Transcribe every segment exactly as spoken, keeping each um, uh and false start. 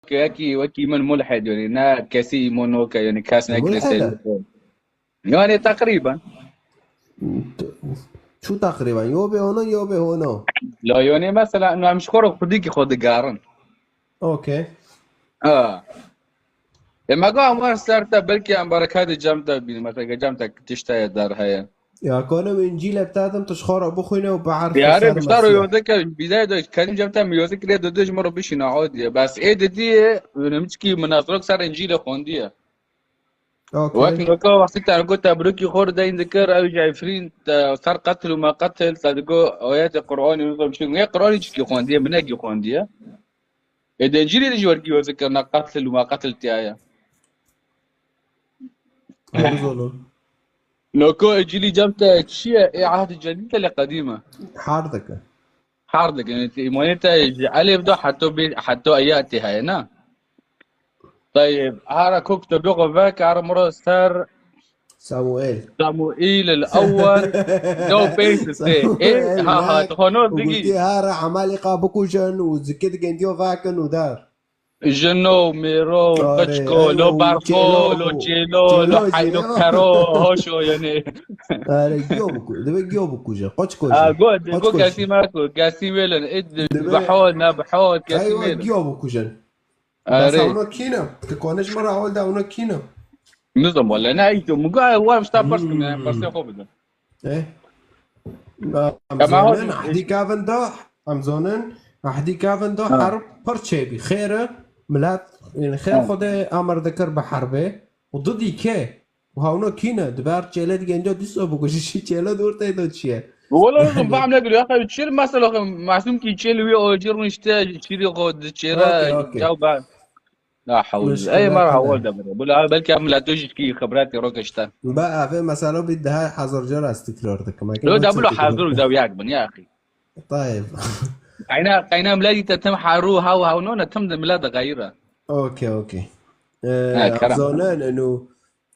wekî, wekî min mulhid, yanî ne kesî îmon nake, yanî kes nekire Mulhid e? seyr. Yani teqrîben. Çû teqrîben. Yo bê hono, yo bê hono. La yanî mesela, em ji xwe re xwedîkî xwe digerin. Okey. Ha. E, me got, em wer ser te, belkî em bereketê cem te bînin. Mesela cem te tişt heye, der heye. Ya, konim Încîlê bi te dim, tu ji xwe re bixwîne û bi herfê Yarê ser bişta ro mesîh. Yozeke, bidayê de kedim cem te mi yoze kirê, dide ji min re bişîne, odiye. Bes ê didiye, önemçikî minazirok ser Încîlê xwendiye. Okey. Wek noka wextî te got te birokî xwe re deyn dikir, ew ji Efrîn te ser qetil û me qetil, te digo ayetê Qur'anê wisa bişîn. Yê Qur'anê çikî xwendiye, binekî xwendiye. Ê di Încîlê de jî wergî wezikirina qetil û me qetil tiya ye. Erzolum. Noko Încîlî cem te çi ye? Ê ehdî cedîd e lê qedîm e? Her dike. Her dike. Yanî te îmanê te ji elif de heto bê, heto eya tê heye, ne? Tayeb, hara ku kitêbê xwe veke, hara miro ser Samuel. Samuîl el-Ewwel, do pênc sê. Ê, Samuel, ha, ha, ne? Xwe no Û digî. Gotî, hara Emelîqa bikujin û zikê di gendiyo vekin û der. Jino, mêro, Are, qeçko, ey, lo û berxo, çêlo, lo çêlo, lo çêlo, heylo çêlo. Kero, hoşo, yanî. Are, giyo biku-, dibe giyo bikujin. Qoç kojin. Ha, go, Qoç go, kojin. Kesî meko, kesî wêlin. Ê, di-, Dibe, bihol, ne bihol, kesî aywa, mêlin. Giyo bikujin. Bes Erê. Ewno kî ne? Ti konê ji min re hewil de ewno kî ne? Nizam wele, ne, ey tu, min got, wan ji te pirs kim, yani, Hmm. Pirsê xwe bidin. Eh? Em Tamam, zonin, hadi. Ehdî kevin da, em zonin, ehdî kevin da Ha. Herb pir çêbî. Xêr e, milet, yani, xêr Ha. Xwedê emir dikir bi herbê. Û didî kê? Û hewno kî ne? Dibe her çêlê digê înca dîsa bikujî, çêlê dor tê de çi ye? Wala, yani. Fam nekir, ya, çêl mesela, masum ki çêl wî o, çêl rûnişte, çêlê xwe di çêre, Okey, okey. Çaw ba. La hawle. Ey, mara hawle de bire. Bula, belki em la tu jî ki xibretê ro kişte. Ba, ave mesela bir daha hazır car ez tekrar dikim. Lo da bula hazır da yak bin, ya axî. Tayeb. Qayna, qayna miladi te tim haru, haw, haw, no, ne tim de milad gayra. Okey, okey. Ha, kerem. Zonen, enu,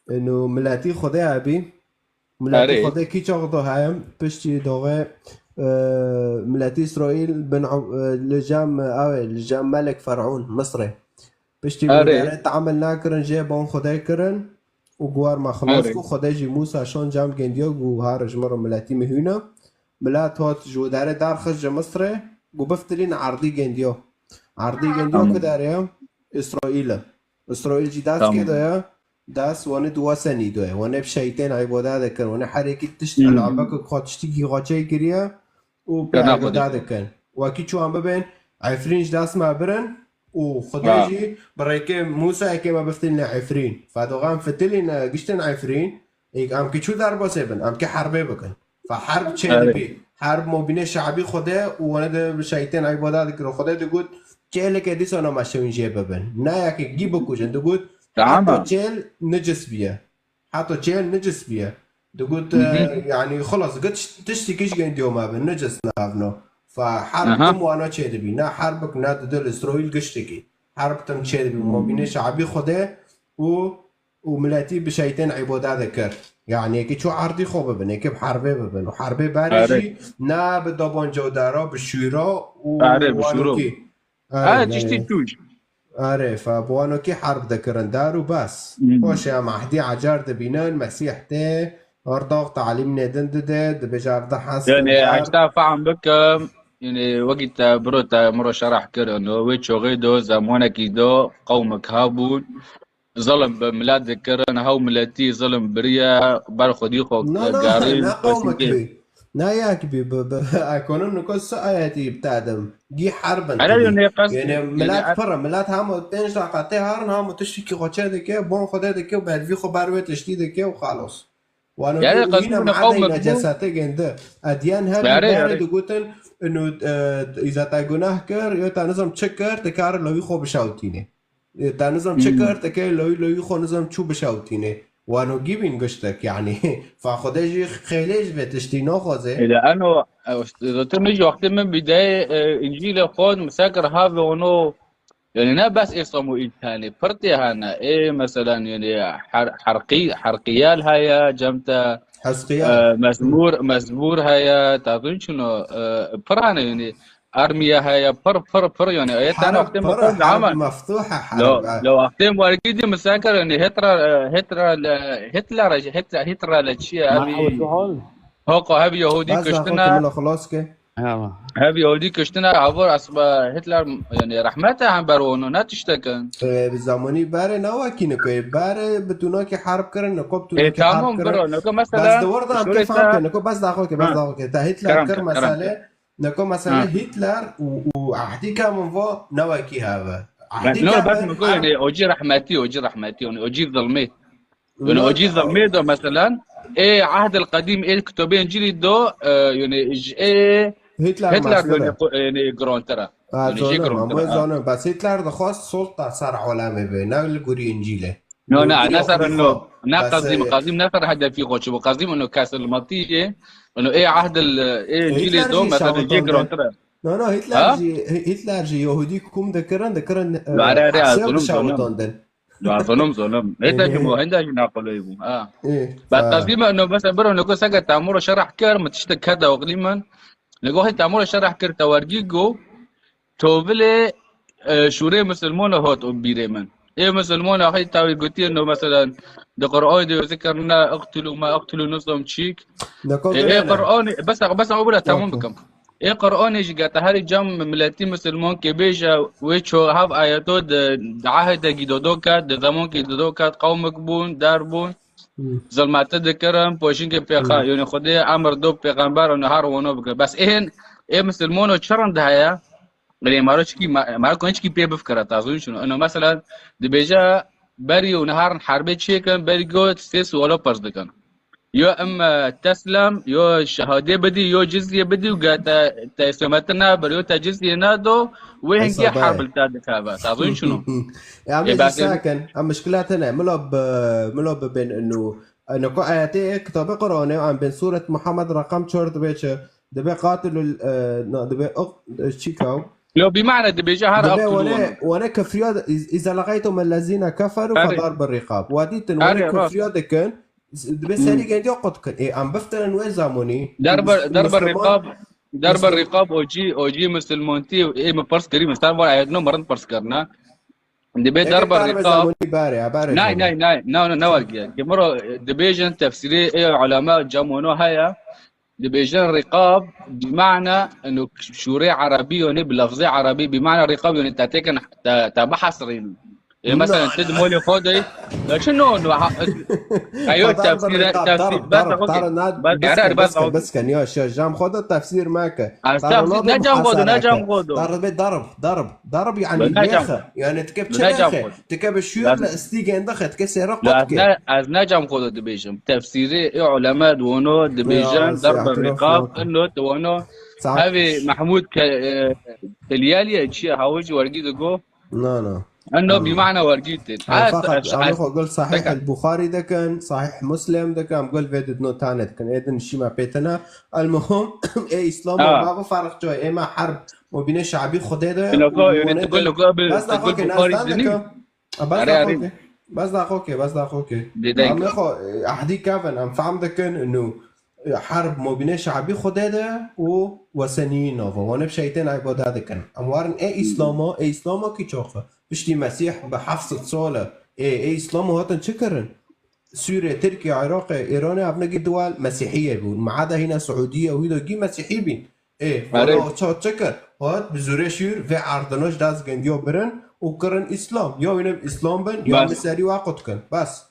Eno miletî Xwedê hebî. Miletî Erê. Xwedê kî çax do heye? Piştî doxê, e, miletî Îsraîl bin Ub-, e, li cem, e, ew ê, li cem Melek Fer'ûn, Misrê. Piştî Erê. Wê derê teamil nakirin, jê ban Xwedê kirin û guwar me xilas Erê. Ku Xwedê jî Mûsa şan cem gendiya ku har ji min re miletî min hûna. Milet hat ji wê derê derxist ji Misrê ku biftilîn erdî gendiya. Erdî gendiya Tamam. Ku derê ye? Îsraîl e. Îsraîl jî dest Tamam. Kê de ye? Dest wane di wasenî de ye. Wane bi şeytên îbade dikin. Wane her yekî tişt Hmm. Elabeke xwe tiştikî xwe çê kiriye û pê Ya, ne îbade xwedî. Dikin. Wekî çi wan bibên, Efrîn ji dest me birin û Xwedê Ha. Jî bi rêkê Mûsa yekê me biftilîne Efrîn. Fedoxan fitilîne giştên Efrîn, êk em ki çû derbasê bin, em ki herbê bikin. Fe herb çê Erê. Dibî. Herb mobîne şabî Xwedê û wane de bi şeytên îbade dikir. Xwedê digot, çêleke dîsa nama şewin jê bibin. Nayake gî bikujin. Digot, Tamam. Heta çêl nicis biye. Heta çêl nicis biye. Digot, Hı hı. E, yani, xelas, git tiştî kiş gen diyo me bin, nicis navno. Fe herb Aha. Tim wana çê dibî. Ne herbik, ne didil Îsraîl giştikî. Herb tim çê dibî. Hmm. Mobîne şabî Xwedê û û miletî bi şeytên îbade dikir. Yani, yekî çû erdî xwe bibin, yekî bi herbê bibin. Û herbê berê Erê. Jî ne bi dabanca û dara, bi şûra û Erê, bi şûro. Wanokî. Erê, Erê, tiştî yani. Tûj. Erê, fe bi wanokî herb dikirin dar û bes. Hmm. Paşê em ehdî ecar dibînin, Mesîh tê, her dax talîm nêdin dide, dibêje ev de hes Yani, didar. Heta fehm bikim, yani, wekî te biro te miro şerh kirin, wê çoxê do, zemanekî do, qewmek hebûn, zilim bi milet dikirin, hew miletî zilim biriye, ber xwedî xwe Na, na, gerîn, ne qewmek bî. Ne yek bî, bi, bi, ekonom niko su ayetî bitadim. Gî herbin Hele tibî. Yo ne qas, yani, yani, milet pir e, milet hemo pênc deqa tê herin, hemo tiştî ki xwe çê dike, bon xwe dê dike, bervî xwe ber wê tiştî dike û xalos. Wano Yani, ki qas wîne bûne mehedey qewmek bû. Necesete gende. Ediyen her Yare, berê yare. Digutin, inu, e, îza te gunah kir, yo te nizam çi kir, te kar lawî xwe bişewtîne. E, te nizam çi Hmm. Kir, te kê loy, loy xo nizam çû bişewtîne. Wano gî bîn giştek, yani. Fa Xwedê jî xêlê ji vê tiştî naxwaze. Êde eno, e, zaten min ji wextê min bidayê, e, Încîlê xwe, min sekir have ono, yani ne bes ê Samuîl tenê, pir tê hene. Ê, meselen, yani, her-, herqî-, herqiyel heye, cem te, Hezqiyel. E, mezmûr, mezmûr heye, tazûn çino, e, pir hene, yani. Armiye heye, pir, pir, pir, yani, e, tena Harb wextê pir, mixwe harb zaman. meftuha Lo, harb. lo, wextê wergî dî min se kir, yani, Hitler, e, Hitler, e, Hitler, Hitler, Hitler le çi ye? Ev, Mahmud Suhal. Hoko, hev Yahudî Bas daxo ke kiştine, min lo xilas ke. Yawa. hev Yahudî kiştine, hevor asba Hitler, yani, rehmete hem ber wano, ne tiştekin. Bi zamanî berê ne wekî niko, berê bi tunakî harb kirin, niko bi E, tunakî harb tamam, kirin. bro, niko Bas mesela, di wir de em şûrê kê fam te, ke, niko bas daxo ke, bas ha, daxo ke. Te Hitler kerem kir ke, kerem ke. mesele, niko mesele Ha. Hitler û, û ehdî ke min vo ne wekî heve. Ben, Ehdî no, ke bes ve niko, harb. yani, o cî rehmetî, o cî rehmetî, yani, o cî zilmê. Yani, No, o cî zilmê de, mesela, ê Ahd el Qedîm, ê kitobê Încîlî do, e, yani, ji ê Hitler Hitler, mesele. yani, qu-, yani, girantir e. Ha, Yani, jê zonim, girantir ama e. Ha. Zonim. Bes Hitler dixwast sulta ser alemê be, ne li gorî Încîlê. No, Li ne, gorî ne ser xwedî no, xwe. ne Bes Qazîm, e, Qazîm ne ser hedefî xwe çi bû. Qazîm ino kesilmatî ye. Ino ê Ahd el, ê Încîlê Hitler do, jî mesela, jê şewitandin. girantir e. No, no, Hitler Ha? jî, Hitler jî Yahudî kom dikirin, dikirin, e, Lo, are, are, Asya zonim, zonim. dişewitandin. Lo, zonim, zonim. Ê te jî Ê, mo, henda jî naqoloyê bû. Ha. ê, Bes ha. Qazîm ino, mesela, biro, niko seke tamuro şerh kir, min tiştek kete oqlî min. Niko hê tamuro şerh kir, te wergî go, tovilê, e, şûrê misilmano hot û bîrê min. Ê misilmano hê tawî gotiye no, mesela, di Qur'anê de zikirine, iqtulu ma iqtulu nizam çîk. Niko E, ê girene. Qur'anê, bes, bes, o bira tamam Yok. bikim. Ê Qur'anê jî gete herî cem miletî misilman ke bêje wê ço hev ayeto di, di ahede gîdodo ket, di zemankê gîdodo ket, qewmek bûn, der bûn, Hmm. zilmete dikirin, poşinkê pêxa-, Hmm. yani Xwedê emir do pêxember û her wano bikir. Bes ên, ê misilmano çi rind heye? Lê maro çikî, ma-, maro kon çikî pê bifkira, tazûn şunu. Ino mesela dibêje berî û niharin herbê çêkin, berî go sê sualo pers dikin. Yo em, e, teslem, yo şehadê bidî, yo cizye bidî û ge te, te îslamete naber, yo te cizye nado, wê hingê Hesaba ye. herb li te dikeve. Tazûn şunu. Ya Ê me jî belkî sakin, em mişkilat hene. Milo bi, milo bibên inu. Ino ku ayetê kitabê Qur'anê, em bên Suret Muhammed reqem çor dibê çi? Dibê qatilul, e, na, dibê iq-, e, çîka? Lo bi mane dibêje her Dibê iqtulu wane, wane. wane kefriya, iz-, iza laqaytum ellezina keferu Erê. fedar bir riqab. Wa dîtin wane Erê, rast. kefriya dikin, z-, dibê Hmm. serî gendiya qut kin. Ê, em biftirin wê zamonî. Derber, Mis-, derber Misliman, riqab, derber Mislim- riqab o cî, o cî misilmantî, ê min pirs kirî, min ser var ayet no, min rind pirs kirine. Dibê Ê, derber derber riqab. zamonî bare, ya, bare Nay, zamonî. nay, nay, na, na, ne wergiye. Ki miro, e, dibêjin tefsîrê, ê ulema, cem wano heye. Dibêjin riqab, bi mane, eno şûrê erebî, yani bi lafzê erebî, bi mane riqab, yani te têkin, te, te bihesrîn. E, Na, mesela, na, te di na. molê xwe de, ya çi no, no, ha, e, eyo Darb tefsîre, riqab, tefsîr, darb, bes darb, xwe darb, ke, na, bes, bes, ere, bes, bes, bes, bes, ya, şa, cam xwe de tefsîr meke. Ez Darb tefsîr, ne, ne cam xwe de, ne cam xwe de. Darb, darb, darb, darb, yani Ne cam nêxe. Yani tike Ne cam xwe de. Tike bi şûr li istîgên dixe, tike sêra qut ke. Ne, ez ne cam xwe de dibêjim. Tefsîrê ê ulema di wano dibêjin, Ya, darb riqab, ino di wano. Hevê Mehmûd ke, e, Kelyaliye çi ye, hawê jî wergî digo. Na, na. Eno bi mane wergî tê. Em faqat, em xwe gul Sahih el-Buxarî dikin, Sahih Muslim dikin, em gul vê di no tane dikin. Ê din şîme pêtine. El-muhim, ê Îslam û bavê farq ço, ê me herb mubînê şabî Xwedê de. Bes daxo ke, nazdan dikim. Bes daxo ke, bes daxo ke, bes daxo ke. Em xwe, e, ehdî kevin, em fam dikin, inu, e, herb mobîne şabî Xwedê de û weseniyî nava. Wane bi şeytên îbade dikin. Em warin ê Îslama, ê Îslama kî çoxe. Piştî Mesîh bi heft sed sal e. Ê, ê Îslama hatin çi kirin? Sûrê, Tirkiye, Iraqê, Îranê, ev negî duwal Mesîhiyê bûn. Meada hîna Siûdiye û hîdo gî Mesîhî bîn. Ê, Erê. Wala çawa çi kir? Hat bi zûrê şûr vê erdinoş dest gendiyo birin û kirin Îslam. Ya wîne bi Îslam bin, ya Bes. Bi serî wa qut kin. Bes.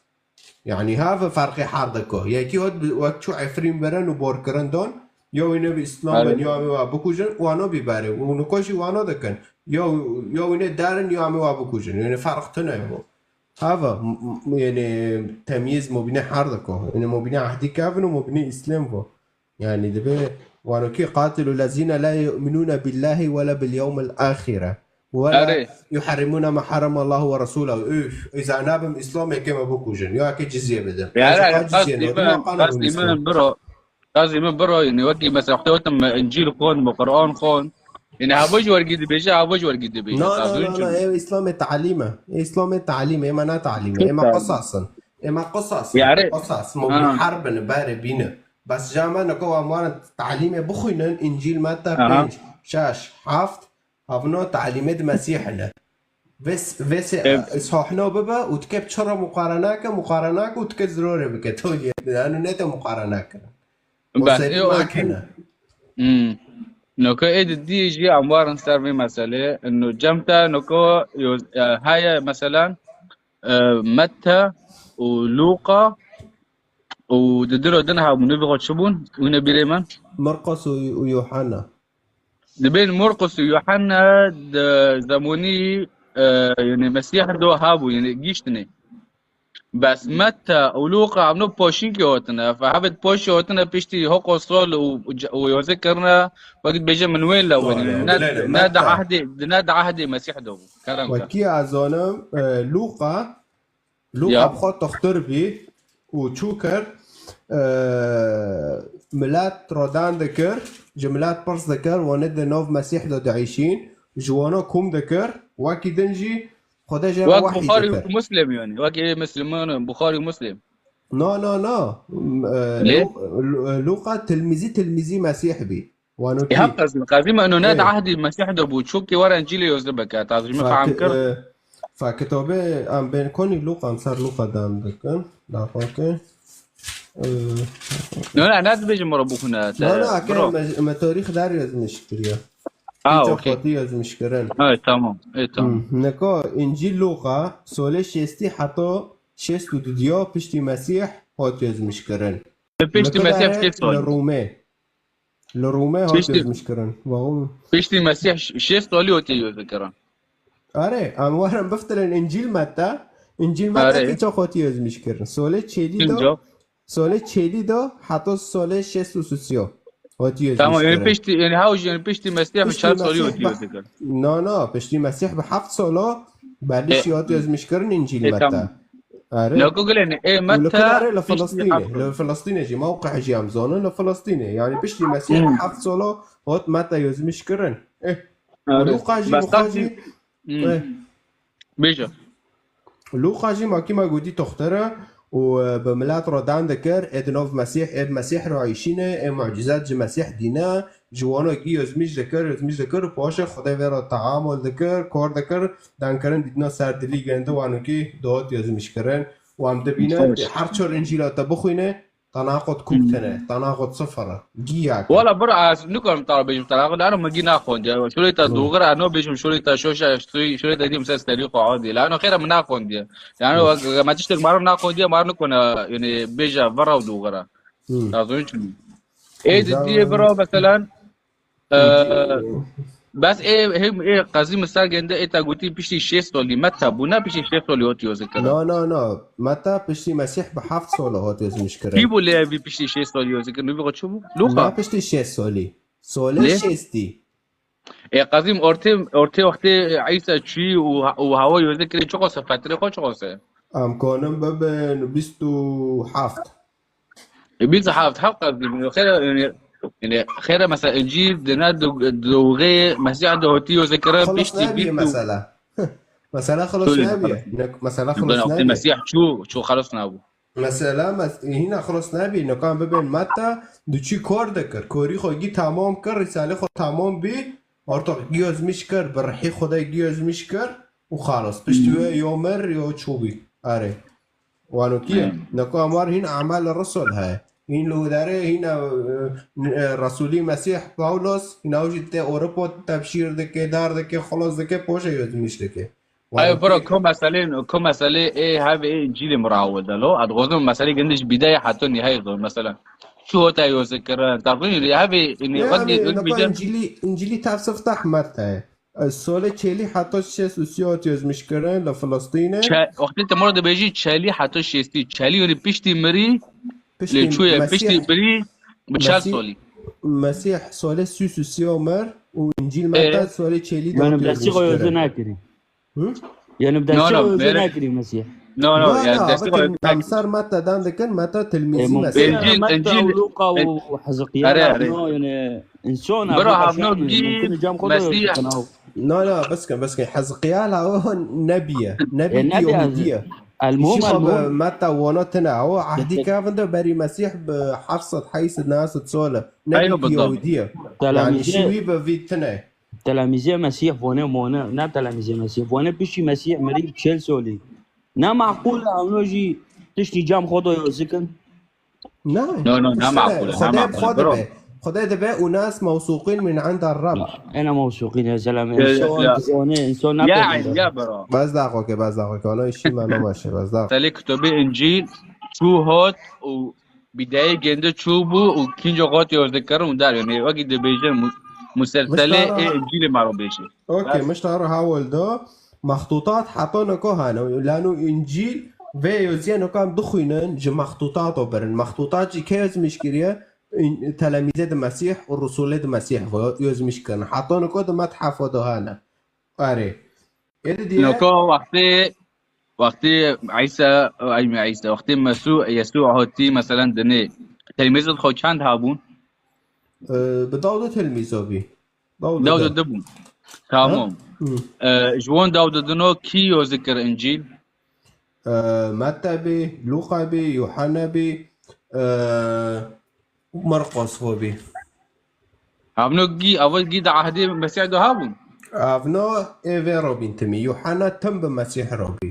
Yani ha ve ferqê her diko. Yekî hat bi, wek çû Efrîn birin û bor kirin don. Ya wîne bi Îslam bin, Erê. Ya em ê wa bikujin, wano bî berê. Û niko jî wano dikin. Ya, ya wîne derin, ya em ê wa bikujin. Yani ferq tune bu. Hava, m-, m-, yani temyîz mobîne her diko. Yani mobîne ehdî kevin û mobîne Îslam bu. Yani dibe, wano ki, "Qatilu lezine la yu'minuna billahi ve la bil yevmil ahire. Ve la Erê. yuharrimuna ma harrama Allahu ve rasuluhu." Üf, îza nabim Îslamê ke me bikujin. Ya ke cizye bidin. Ya, ya, Qas cizye qasdî ne, min, ma qana qasdî Îslam. Min biro, qasdî min biro, yani wekî mesela, te gotim, Încîl xwend, Quran xwend. Yani havo ji wergî dibêje, havo ji wergî dibêje. Na, na, na, na, ev Îslamê talîm e. Ev Îslamê talîm e, ema na talîm e, ema qisas in. Ema qisas in. Yarê. Qisas, mobîn Ha. herb in, berê bîne. Bes ja me niko em warin talîmê bixwînin, Încîl Metta Aha. pênc. Şeş, heft, havno talîmê di Mesîh ne. Vê s-, vê sê, Ev- sahno bibe û dike çi re muqarene ke, muqarene ke û dike zirorê bike. To yê, yani ne te muqarene kirin. O Bes, serî e, o makine. Hmm. Noko ê di dî jî em warin ser vê meselê. Ino cem te noko yo, e, heye meselen, e, Mette û Luqa û di diro din hebûn. Nivî xwe çi bûn? Wîne bîrê min. Marqos û, û Yuhanna. Dibên Marqos û Yuhanna di zemonî, e, yani Mesîh do hebû, yani giştine. Bes Metta û Luqa evno poşînkê hotine. Fe hebit poşî hotine piştî hoko sol û, û, û yoze kirine, wekî bêje min wên le win. Vay, Ne, öyle, ne de Metta. Ahdê, ne de ahdê Mesîh de bû. Kerem ke. Wekî ez zanim, e, Luqa, Luqa Ya. bi xwe toxtir bî û çû kir, e, milet rodan dikir, ji milet pirs dikir, wane di nav Mesîh de diişîn, ji wana kom dikir, wekî din jî Xwedê jê re Wek wehî Buxarî dikir. û Muslim yani. Wek ê Musliman, Buxarî û Muslim. Na, na, na. M-, e, Lê? Lu-, Lu-, Luqa tilmîzî, tilmîzî Mesîh bî. Wano E, kî? Hep qezî, qezî me ino ne Ê. de ahdî Mesîh de bû. Çûkî were Încîlê yoz bike. Tazî min Fa feham ki-, kir. e, fa kitobê em bên konî Luqa, em ser Luqa dan dikin. Daxwake. E, No, ne, ne dibêjim bro bixwine. Te, na, na, ke bro. me, me tarîx der yazmiş kiriye. Ha, Pîça okey. Xwedî yazmiş kirin. Evet, tamam. Evet, tamam. Hmm. Neka Încîl Luqa solê şêstî heta şêst û dudiya piştî Mesîh hat yazmiş kirin. Piştî Neka Mesîh dere şêst li salî. Rûmê. Li Rûmê hat Piştî yazmiş kirin. Vaxû. Piştî Mesîh ş-, şêst salî hatiye yoze kirin. Are, em werin biftirin Încîl Metta. Încîl Metta Are. Pîça Xwedî yazmiş kirin. Solê çêlî de Kinca. Solê çêlî de heta solê şêst û sisiyo. Hatiye Tamam, yazmiş yani kirin. Piştî, yani haw jî, yani piştî Mesîh bi Piştî çar salî Mesîh hatiye bi-, yoze kirin. Na, na, piştî Mesîh bi heft sala belî E, şî hat yazmiş kirin Încîl e, Metta. Tamam. Are. Nako gule ne, e, Û li Metta kudare li piştî Filistînê, heft li Filistînê jî, mewqih jî em zanin li Filistînê. Yani piştî Mesîh Hmm. heft sala hat Metta yazmiş kirin. Eh. Are. Û Luqa jî, Bes Luqa tabii jî, Hmm. Eh. Bêje. Luqa jî makî me gotî toxtere û, e, bi milet re dan dikir, ê di nav Mesîh, ê bi Mesîh re ayşîne, ê mucizat ji Mesîh dîne, ji wana gî yozmîş dikir, yozmîş dikir û paşê Xwedê vê re teamul dikir, kar dikir, dankirin dîtina ser dilî gende wanokî dot yozmîş kirin. Û em dibîne, Xweş. Her çar Încîla te bixwîne, Tanaqut kûk Hmm. tene, tanaqut sifir. Giyak. Wala bira ez nikarim te bêjim tanaqut, ano min gî naxwendiye. Şolê te Hmm. dûxir, ano bêjim şolê te şoşa, şolê te dîm ser serî xwe adî. Lano xêra min naxwendiye. Yani Hmm. wek me tiştek maro naxwendiye, maro nikone, yani bêje vira û dûxira. Hmm. Lazim çi? Ê di Güzel. Diyê bira, meselen, Ee, Peki. Bes ê, hem ê qezî min ser gende ê te gotî piştî şêst solî Meta bû, ne piştî şêst solî hot yozî kirin. Na, na, na. Meta piştî Mesîh bi heft sala hot yozmîş kirin. Kî bû lê evî piştî şêst solî yozî kirin? Nûvî xwe çi bû? Luqa. Na piştî şêst solî. Solê Lê? Şêstî. Ê qezî min ortê, ortê wextê Îsa çûyî û, û hewa yozî kirî çiqas e, fetrê xwe çiqas e? Em kanin bibin bîst û heft. E, bîst û heft, heft qat bî. Xêre, yani, yani, xêre mesela Încîl di ne du-, dûxê Mesîh de hotî yo zikire Xelas piştî nabiye bîst û mesela. Mesela xelas Şöyle nabiye. Ne, mesela xelas Ben nabiye. Mesîh çû, çû xelas nabû. Mesela mes-, hîna xelas nabiye. Nekan bibên Meta, du çî kor dikir. Korî xwe gî tamam kir, rîsalê xwe tamam bî. Artık gî yozmîş kir, bi rihî Xwedê gî yozmîş kir. û xalas. Piştî wê yo mir yo çûbî. Erê. Wano kî ye? Hmm. Neko amar hîn amel Resul heye. Hîn li wî derê hîn, e, e, Resulî Mesîh Pawlos, hîn ew jî tê Ewropa tebşîr dike, dar dike, xelas dike, poşe yozmîş dike. Ay, Wano bro, kî ye? Ko meselê, ko meselê ê hev ê Încîlê mirawil de lo. Ad xwezim meselê gindiş bîdeye heta nihayê zor. Mesela, çi hota yo zikirin? Tabii, hev ê, ne, Ne, wek yani, ê, neko bîde. Încîlî, Încîlî tefsir Ahmet heye. Solê çelî heta şêst û sê hatiye yozmîş kirin li Filistînê. Çe-, wextê te mora dibêjî çelî heta şêstî. Çelî, yani piştî mirî, Piştî lê çûye, Mesîh, piştî mirî bi çar Mesîh, solî. Mesîh solê sî û sê mir û Încîl Meta solê çelî de Yani hatiye destî yozmîş xwe kirin. Yozê nakirî. Hı? Yani bi No, destî no, xwe yozê mere- nakirî Mesîh. No, no, Na, yani na, destî xwe em ser Meta dan dikin, Meta tilmîzî E, Mesîh. Încîl, Meta Încîl, û Luqa û Hezeqiyal Are, are. No, yani, însan Bira abi, havno aşağı, gî mümkün cam kodu Mesîh. Yok, Na, na, bes kin, bes kin. Hezqiyal ha o nebiye. Nebi E, nebi Yahudiye. المهم، Îşî xwe bi المهم. Metta wona tine, ew ehdî kevin de berî Mesîh bi heft sed, heyt sed, neh sed sal e. Ne Eyo, bi بالضبط. Yahudî ye. Yani Telemîzê, şî wî bi vî tine. telemîzê Mesîh vone mone, ne telemîzê Mesîh. Vone piştî Mesîh mirî çel solî. Ne maqûl e, ewno jî tiştî cem xwe do yozikin. Ne. No, no, ne Piştine, maqûl e, ne Xwedê bi maqûl xwe e, bro. dibe. Xwedê dibe û nas mewsûqîn min enda Rab. Ena mewsûqîn e, zelame. Ya, Însan ya. dizane, însan Ya, nakevin. ya, bro. Bes daxo ke, bes daxo ke. Ana işî me namaşe, bes daxo. Selê kitobê Încîl çû hot û bidayê gende çû bû û kinco got yoz dikirin û dar. Yani wekî dibêjin mu-, muselselê Miştara- ê Încîlê maro bêjê. Okey, Bes. miştara hewil do. Mextûtat heta niko hene. Lano Încîl vê yoziyê niko em dixwînin, ji mextûtato birin. Mextûtat jî kê yozmîş kiriye? În-, telemîzê di Mesîh û Rusulê di Mesîh ve yozmîş kirin. Heta niko di methafa de hene. Erê. Ê di diye Noko wextê, wextê Îsa, ay me Îsa, wextê Mesû, Yesû hotî, meselen, dinê. Telmîzet xwe çend habûn? e, bi dawda telmîzo bî. Dawda Dawda de. de bûn. Tamam. Hı. E, ji wan dawda dino kî yoz dikir Încîl? E, Metta bî, Luqa bî, Yuhanna bî, e, Marqos xwe bî. Havno gî, ava gî di ahdê Mesîh de habûn? Avno ê vê robîn timî. Yuhanna tim bi Mesîh robî.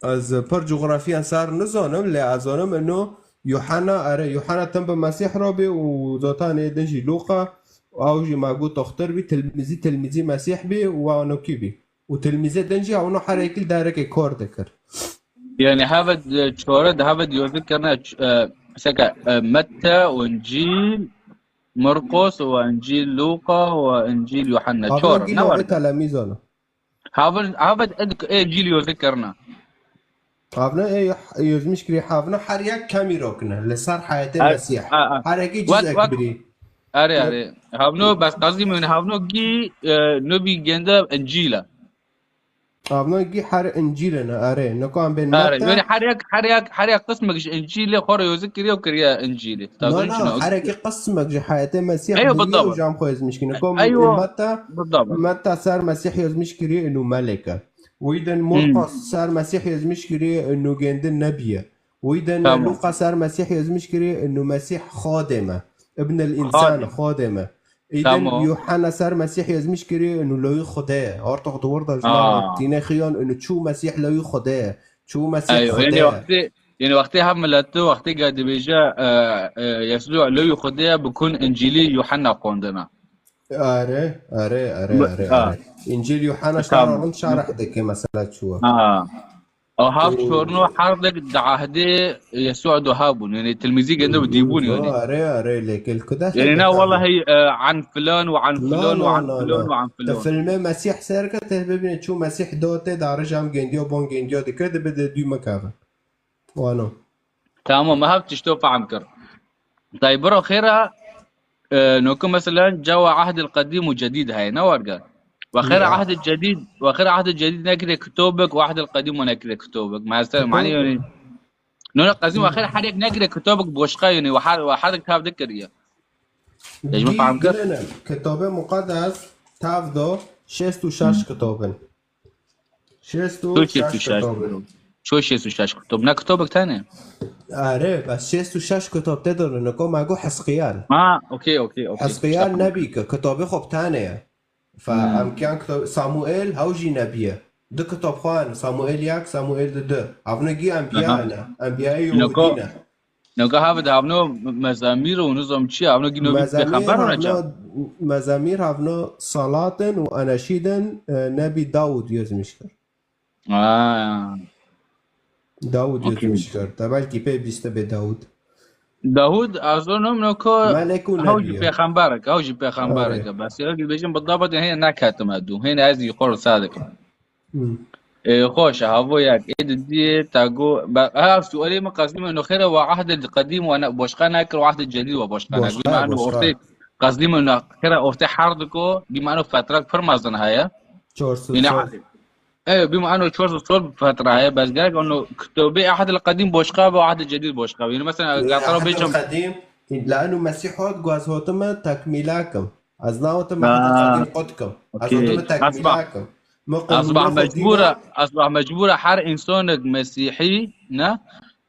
Ez pir cografiyan sar nizanim, lê ez zanim ino Yuhanna, erê, Yuhanna tim bi Mesîh robî û zotanê din jî Luqa, ew jî ma got toxtir bî, tilmîzî, tilmîzî Mesîh bî û anokî bî. Û tilmîzê din jî ewno herekî li derekê kor dikir. Yani heve di çore de heve di yoz dikirine, e, seke, e, Mette û Încîl, Marqos û Încîl Luqa û Încîl Yuhanna. Havno Çor, gî ne navê var? telemîzan e. Havin, heve ê Încîl yoz dikirine. Havno ê yozmîş kirî havno her yek kemî rokine. Li ser heyetê Her- Mesîh. a, a. Her yekî Wek- cizek wek- birî. Erê, erê. Havno bes qazî min havno gî, e, nobî gende Încîl e. Havno gî her Încîl ne, erê. Niko em bên Erê, Metta. yani her yek, her yek, her yek qismek ji Încîlê xwe re yozik kiriye û kiriye Încîlê. No, Tazin no, çino? Her yekî qismek ji heyetê Mesîh Eyo, bûye û بالضبط. jam xwe yozmîş kirî. Niko Eyo. Metta, بالضبط. Metta ser Mesîh yozmîş kirî û melek e. Wî din Marqos ser Mesîh yozmîş kirî û gendin nebî ye. Wî din Tamam. Luqa ser Mesîh yozmîş kirî û Mesîh Xwedê me. Ibn el Însan Xwedê. Xwedê me. Îdin Tamam. Yuhanna ser Mesîh yozmîş kirî û loyî Xwedê ye. Artık di wir de ji Aa. me tîne xiyan û çû Mesîh loyî Xwedê ye. Çû Mesîh Eyo, Xwedê yani ye. wextê, yani wextê hev milletî wextê ga dibêje, e, e, Yesû loyî Xwedê ye, bikun Încîlî Yuhanna xwendina. Are, are, are, Bu- are, ha. are. Încîl Yuhanna Tamam. şara rin şarh dike mesela çû. Ha. O hav çorno her dek di ahdê Yesû do habûn. Yani tilmîzî gende bi dîbûn yani. Are, are, lê kel kuda. Yani na wallahi, e, an filan ve an No, filan ve no, an no, filan no. ve an Te filan. filmê Mesîh ser ke te bibîne çû Mesîh do te darê jam gendiyo bon gendiyo dike de bide dû mekave. Wano. Tamam, me hev tişto fehm kir. Tay biro xêra, e, noku mesela cewa ahdil qedîm û cedîd heye, ne warga. Ve xêra Ya. ahdil cedîd, ve xêra ahdil cedîd nekire kitobek, ve ahdil qedîm û nekire kitobek. Mesela, Kitobek. mani yani, no, ne qedîm ve xêra her yek nekire kitobek boşqa yani, ve her, ve her yek tav dikiriye. Tecrübe Dî fehm kir. Gilene, Kitabê Muqeddes tav do şêst û şeş kitobin. Şêst û Ço şeş şêst û şeş kitobin. kitobin. Ço şêst û şeş kitobin. Ne kitobek tane. Are, bes şêst û şeş kitob te done, niko me got Hezqiyal. Ha, okey, okey, okey. Hezqiyal Tamam. nebî ke, kitabê xwe bi tane ye. Fe Hmm. em kiyan kitab-, Samuel hew jî nebî ye. Du kitab xwe hene, Samuel yek, Samuel di du. Havno gî enbiya Aha. hene. Enbiyayê Niko- Yahudî ne. Noga havd havno mezamîr û nizam çi? Havno gîno bî Mezamîr pêxember havno, reca. Mezamîr havno salatin û eneşîdin, e, Nebî Dawud yozmîş kir. Aa. Dawud Okey. yozmîş kir. Te belkî pê bîste bê Dawud. Dawud, ez zonim noko Melek û hew nebî jî ye. Pêxemberek, hew jî Pêxemberek Are. e. Bes ya bêjim bi dabat hê neketime dû. Hê ez jî xor sadikim. Hmm. E, xweş e, havo yek. Ê di diyê te go, be-, ha, sualê min qezî min xêre wa ahdê qedîm wa ne, boşqa nekir, wa ahdê cedîd wa boşqa nekir. Boşqa, Bî mano boşqa. ortê, qezî min xêre ortê her diko, bî mano fetrek pir mezin heye. Çar sed Yine sal. E, bî mano çar sed sal fetre heye, bes gerek ono kitobê ahdê qedîm boşqa be, ahdê cedîd boşqa be. Yani mesela, Ahdê gatara bêjim. Qedîm, lano Mesîh hot, got ez hotime tekmîla kim. Ez nahotim Ha. Ahdê Qedîm qut kim. Ez Okey. hotime tekmîla Esma. Kim. أصبح مجبورة، أصبح مجبورة her însanek mesîhî ne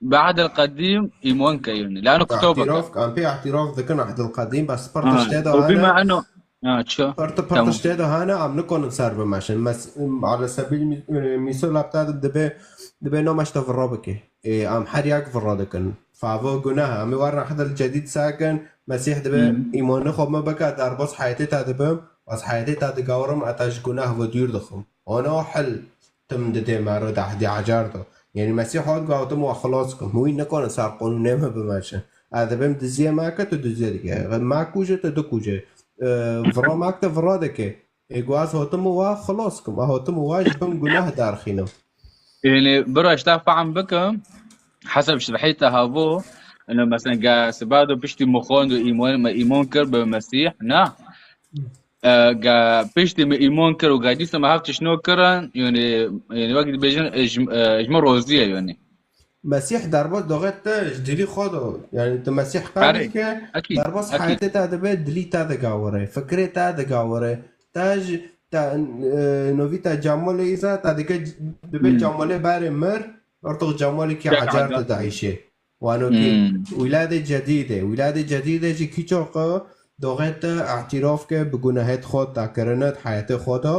bi Ehdil Qedîm îman ke, yanî. Lano kitaba ke. Îtiraf, em pê îtiraf dikin Ehdil Qedîm, bes pir tiştê de hene. Bima eno, ha, çi? Pir ti-, pir tiştê de hene, em nikonin ser bimeşin. Mes-, ala sebîl mî-, e, mîsal, heta dibe, dibe no meşte vira bike. Ê, em her yek vira dikin. Favo gunah, em ê werin Ehdil Cedîd sakin, Mesîh dibe îmanê xwe me bike, derbas heyetê te dibim, ez heyetê te digawirim, heta ji gunah ve dûr dixim. Ana hil tim didê me re deh dî ecar do. Yanî Mesîh hat got, em we xilas kim. Wî nikane ser qanûnê me bimeşin. Ez dibêm diziyê me ke, tu diziyê dike. Me kuje, tu dikuje. E, vira me ke, tu vira dike. Ê, got, ez hatim we xilas kim. Ez hatim we ji bin gunah derxînim. Yanî, bira, ji te fehm bikim. Heseb şerhê te havo. Ino, mesela, ge siba do piştî me xwend û îman, me îman kir bi Mesîh. Na. E, ge piştî me îman kir û ge dîsa me hev tişt nû kirin, yanî, yanî wek dibêjin, e, ji, e, ji me rozî ye, yanî. Mesîh derbas doxê te ji dilî xwe de. Yanî tu Mesîh qebîl ke, derbas heyetê te dibe, dilî te digawire, fikrê te digawire. Te ji, te, e, novî te Cemalê îza, te dike, dibe Cemalê berê mir, artık Cemalê ke ecar te diîşê. Wano kî, wîladê cedîd e. Wîladê cedîd e jî kî çok e, doxê te îtiraf ke bi gunehêt xwe te kirine, heyetê xwe de,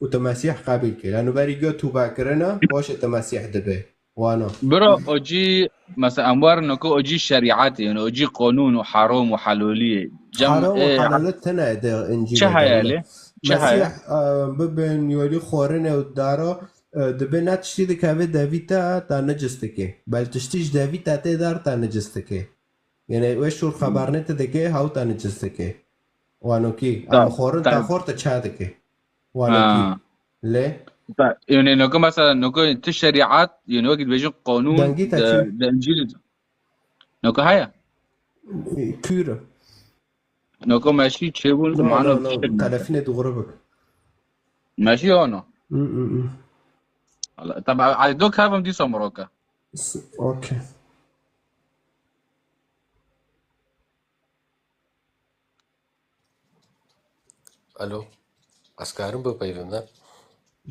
û tu Mesîh qebîl kir. Lano berî go tûbe kirine, paşê tu Mesîh dibe. Wano. Bira, o cî, mesela, em werin ku o cî şerîet e, yanî o cî qanûn û heram û helolî ye. Cem, heram û e, helolî tine de Încîlê çi heye lê? Çi heye? Mesîh, e, bibin yolî xwarinê û dara, e, dibe ne tiştî dikeve devî te, te necis dike. Bel tiştî ji devî te tê der, te necis dike. Yanî wê şûr xebernê te dike, hew te necis dike. Wano kî, em xwarin te xwar te çi dike. Wano kî. Lê? Yanî noko mesela, noko ti şerîet, yanî wekî dibêjin qanûn. Dengî te çi? De Încîlê. Noko heye? Kûr e. Noko meşî çêbûn, no, mano no, no, tiştek. Telefînê dûre bik. Meşî ya no? Mm, mm, mm. Allah, tamam, ay, do kavim dîsa miroka. S-, okey. Alo. Ez karim bipeyvim, ne?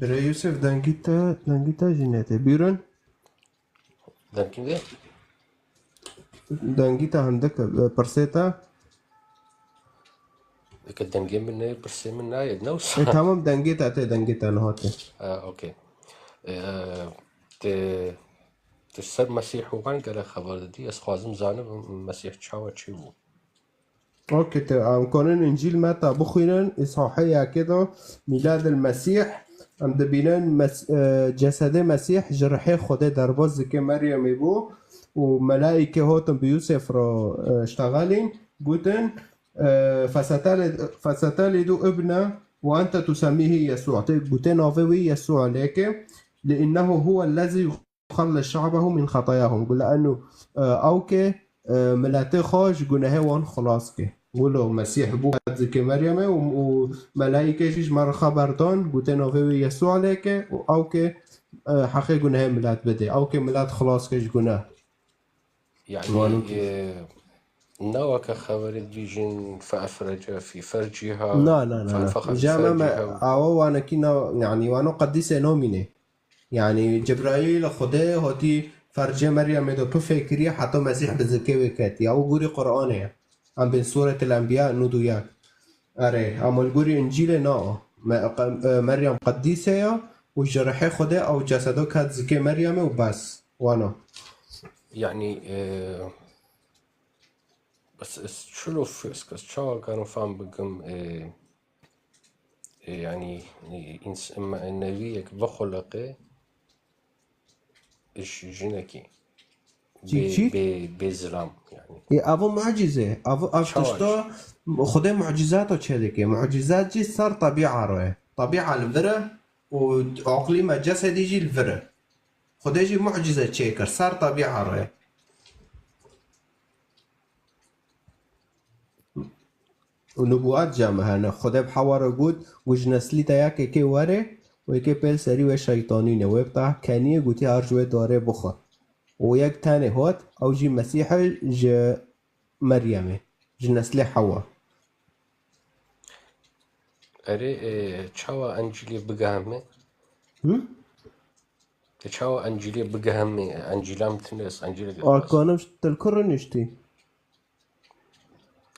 Birê Yusuf, dengî te, dengî te jî nete. Buyurun. Dengî de? Dengî te hindik, e, pirsê te. Eke dengê min ne, pirsê min nayê, ne wisa? E, tamam, dengê te tê, dengê te niha tê. Ha, okey. E, te, te ser Mesîh û wan gelek xeber didî. Ez xwazim zanim Mesîh çawa çi bû. Okey, te em konin Încîl Meta bixwînin, îsahê yekê de Mîladil Mesîh, em dibînin Mes-, e, cesedê Mesîh ji rihê Xwedê derbas dike Meryemê bû û melayîkê hatin bi Yûsef re, e, ştexelîn, gotin, e, "Feseteli-, fesetelidu ibne ve ente tusemmihi Yesû." Te gote navê wî Yesû lêke, "Li innehu huwellezî yuxellis şe'behu min xetayahum." Gu li enu, e, ew ke, e, miletê xwe ji gunehê wan xilas ke. Wilo Mesîh bû qed zikê Meryemê û, û melayîkê jî ji me re xeber dan, gote navê wê Yesû lêke û ew ke, e, heqê gunehê milet bide. Ew ke milet xilas ke ji guneh. Yani, Wano kî. E, ne weke xeberê dibêjin fe efrece fî ferciha, Na, na, na, na. Fe nefexe fî Jame me, ferciha. Awa wanekî na, yani, wano qedîsê nomîne. Yani, Cebraîl Xwedê hotî fercê Meryemê de pifê kiriye heta Mesîh bi zikê wê ketiye. Ew gurî Qur'anê ye. Em bên Sûretil Enbiya nod û yek. Erê, ama li gorî Încîlê na. Me-, qe-, e, Meryem qedîse ya û ji rihê Xwedê ew cesedo ket zikê Meryemê û bes. Wano. Yani, e, bes ez çilo f-, ez, ez çawa karim fam bikim, e, e, yani, e, ins-, me-, neviyek vexuliqê, ji jinekî. Çi, bê, çi? Bê, bê zilam, yani. Ê, evo mucize. Evo, ev Çawa tişta jî? Xwedê mucizata çêdike. Mucizat jî ser tebîa re ye. Tebîa li vir e û aqlî me cesedî jî li vir e. Xwedê jî mucize çêkir. Ser tebîa re ye. Û nubuwet jî me hene. Xwedê bi Hewa re got, got, "Ji neslî te yekekê were û yekê pêl serî wê şeytanî ne." Wê bi te keniyê gotî, "Her ji wê darê bixwe." Û yek tenê hat, ew jî Mesîh e ji Meryemê, ji neslê Hewa. Erê, e, çawa Encîlê bigehime? Hı? Te çawa Encîlê bigihemê? Encîla min tune, ez Encîlê Arkanim til kur niştî.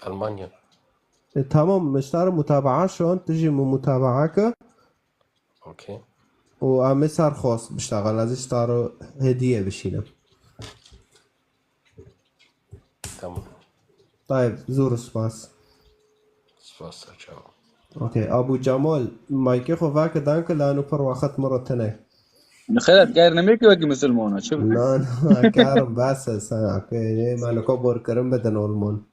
Almanya. E, tamam, miştara mutabaa şon, tu jî min mutabaa ke. Okey. Û em ê ser xwest biştexel, ez ê ji te re hediye bişînim. Tamam. Tayeb, zor spas. Spas ser çawa. Okey, Abu Cemal, maykê xwe veke danke, lano pir wexet min re tine. Xelet, ger nemêkî wekî misilmana, çi bike? Na, na, karim bes e, sen, okey, ne, me li ko bor kirin bidin olmon.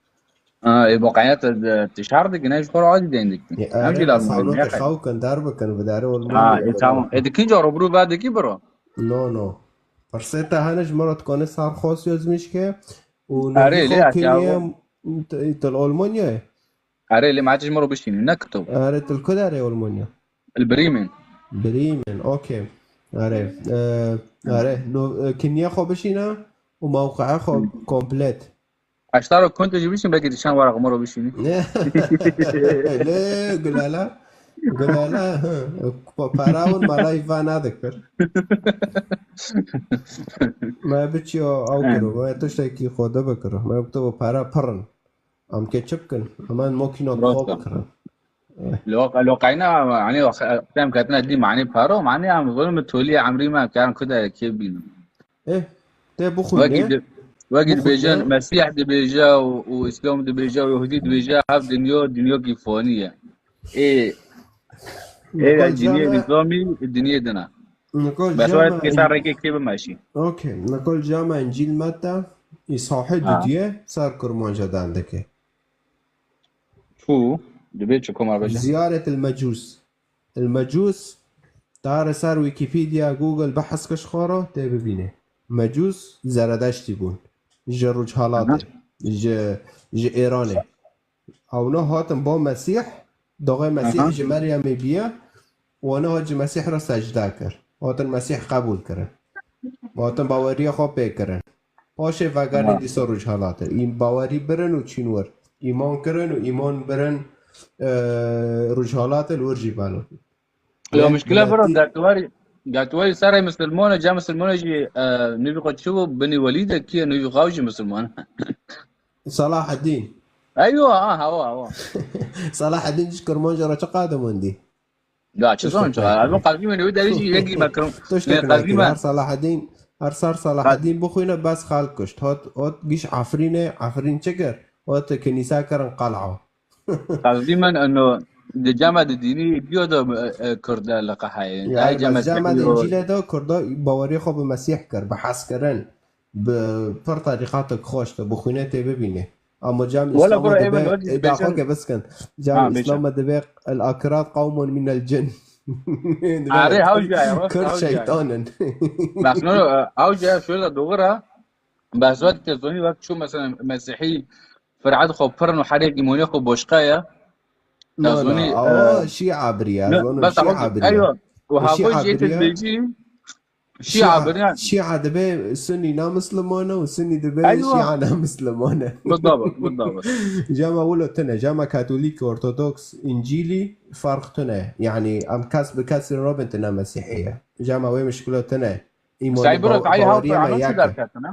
Ha, ê, waqiyet, e, tişar dikin, ev ji xwe re adî deyên dikin. Em jî lazim sano ne ke xew kin, der bikin, bi derê olmon. Ha, ê, tamam. Ê, dikin ca rûbirû ve dikî biro? No, no. Pirsê te hene ji min re dikane ser xwest yozmîşke û Erê, navî lê xwe ez ya kêniyem til Olmanya ye? Erê, lê ma tu ji min re bişînî, ne kito. Erê, til ku derê Olmanya? Li Bremen. Bremen, okey. Erê, e, erê, no, e, kiniye xwe bişîne û mewqeya xwe komplet. Eştaro konto jî bişîn, belkî dişan wara xwe min re bişînî. Lê, gulala, gulala, pa-, para hûn malay va nadikir. Me biçiyo ew kiro, me tiştekî xwe de bikiro. Me bi to para pirin. Em ke çi bikin? Hemen mokîna xwe Rasta. bikirin. Lo, lo qayna, yani, tem ketine dî mani paro, mani em zolim tolî emrî me, em karin kuda kê bînin. Eh, te bixwîne. Wekî di-, wekî Bixwîne. Dibêjin, Mesîh dibêje û, û Îslam dibêje û Yahudî dibêje, hev dinya, dinyokî fanî ye. Ê, ê, Nikol dinyê came, nîzamî, dinyê dina. Nikol Bes wayet came, kêsa rêkê kê bimeşî. Okey. Nikol came Încîl Meta, îsahê Ha. didiye, ser kurmanca dandike. Çû, dibê çi koma bêje? Ziyaret el Mecûs. El Mecûs, dare ser Wikipedia, Google behs ke ji xwe re, tê bibîne. Mecûs Zeredeştî bûn. Ji Rojhelatê. Ji, ji Êranê. Ewna hatin bo Mesîh, doxê Mesîh Aha. ji Meryemê biye, û wana hat ji Mesîh re secde kir. Hatin Mesîh qebûl kirin. Hatin baweriya xwe pê kirin. Paşê vegerin Tamam. dîsa Rojhelatê. Î-, bawerî birin û çîn wir. Îman kirin û îman birin, e, Rojhelatê li wir jî belo. Ya Yek muşkila bira miletî gatwarî, gatwarî serê misilmana, ca misilmana jî, e, nivî xwe çi bû, binî Welîd e, kiye nivî xwe jî misilman. Salaheddîn. Eywa, ha, hawa, hawa. Salaheddîn ji Kirmanca re çi qadimandî? Ya, çi zon çi? Ez qazî me nivî derî jî yekî me kirim. Tiştek qazî me. Her Salaheddîn, her sar Salaheddîn bixwîne bes xelk kuşt. Hat, hat giş Efrînê, Efrîn çi kir? Hat kinîsa kirin qel'a. Qazî me eno di cama di dînî biyo da, e, e, Kurd li qehayê. Ya, Ay cama bes cama di sekiz o- Încîlê de Kurda bawerî xwe bi Mesîh kir, bi hez kirin. Bi pir terîqatek xweş de, bixwîne tê bibîne. Ama cam Wala Îslam bura dibe, Eymen, wek ê, daxwa dibêjin- ke biskin. Cam Ha, bêje. Îslam dibe el akirat qawmun min el cin. Arê, haw jî aye, rast, Kurd haw jî aye. şeytan in. Bak, no, no, e, haw jî aye, şöyle de doğru ha. Bes wek te zonî wek çû mesela Mesîhî fir'ad xwe pirin û herêk îmonê xwe boşqa ye. No, no, Zonî, awa e, Şîa biriye, ne, zonim bes Şîa awa, biriye. eywa. Û Şîa hafo jî biriye. tebêjî. Şîa biriye. Şîa dibe Sunî na Mislimane û Sunî dibe Eywa. Şîa na Mislimane. Bidabit, bidabit. Cama wilo tine, cama Katolîk, Ortodoks, Încîlî ferq tune. Yani em kes bi kesî robin tine Mesîhî ye. Cama wê mişkilo tine. Îmanî Say bira, baw-, ay haw baweriye me Fir'ano çi yek e. derketine?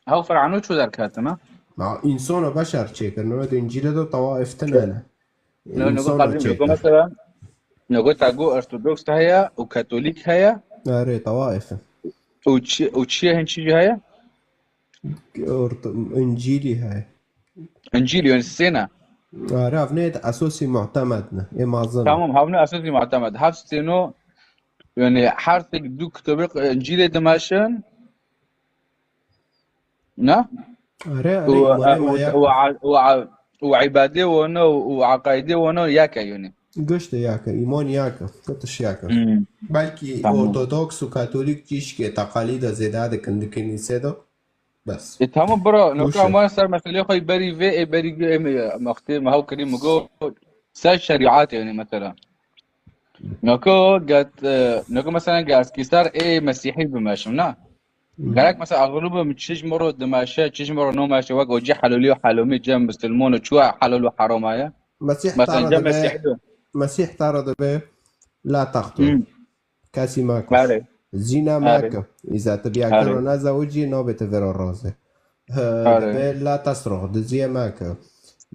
Haw Fir'ano çi derketine? Ma însano beşer çêkir. Newê de Încîlê de tawaif tine ne. Ne, ne Însano got, ne got çêkir. mesela, ne got, ta got Ortodoks heye û Katolîk heye. Erê, tawaif e. Û çi, û çi hin çi heye? Orto-, Încîlî heye. Încîl, yani sêna. Erê, ev ne esosî muhtemed ne. Ê mazin. Tamam, havne esasî muhtemed. Heft sêno, yani her tek du kitabê Încîlê dimeşin. Ne? Erê, erê, Û, îmanê û, me yek û, e. û, û, û îbadê wana û, û eqaidê wana yek e yani. Giştê yek e, îman yek e, ketiş yek e. Hmm. Belkî Tamam. Ortodoks û Katolîk cîşkê teqalîda zêde dikin di kinîsê de. Bes. E, tamam bro, Boş noka ver. ma ser meselê xwe berî vê, ê berî vê, em, e, mextê me haw kirî mi go ser şerîat yani mesela. Noka get, e, noka mesela ge ez kî ser ê Mesîhî bimeşim, na? Gerek mesela axlû bim çi ji min re dimeşe, çi ji min re nomeşe, wek o cî helolî û helomî cem misilmano çi helol û heroma ye? Mesîh Mesela tara cem dibe, Mesîhî de. Mesîh tara dibe, la taqtûl. Hmm. Kesî mekir. Zîna meke. Îza tu bi yek kiro nezewicî, nabê tu vêro razê. Dibe la tesrux, diziyê meke.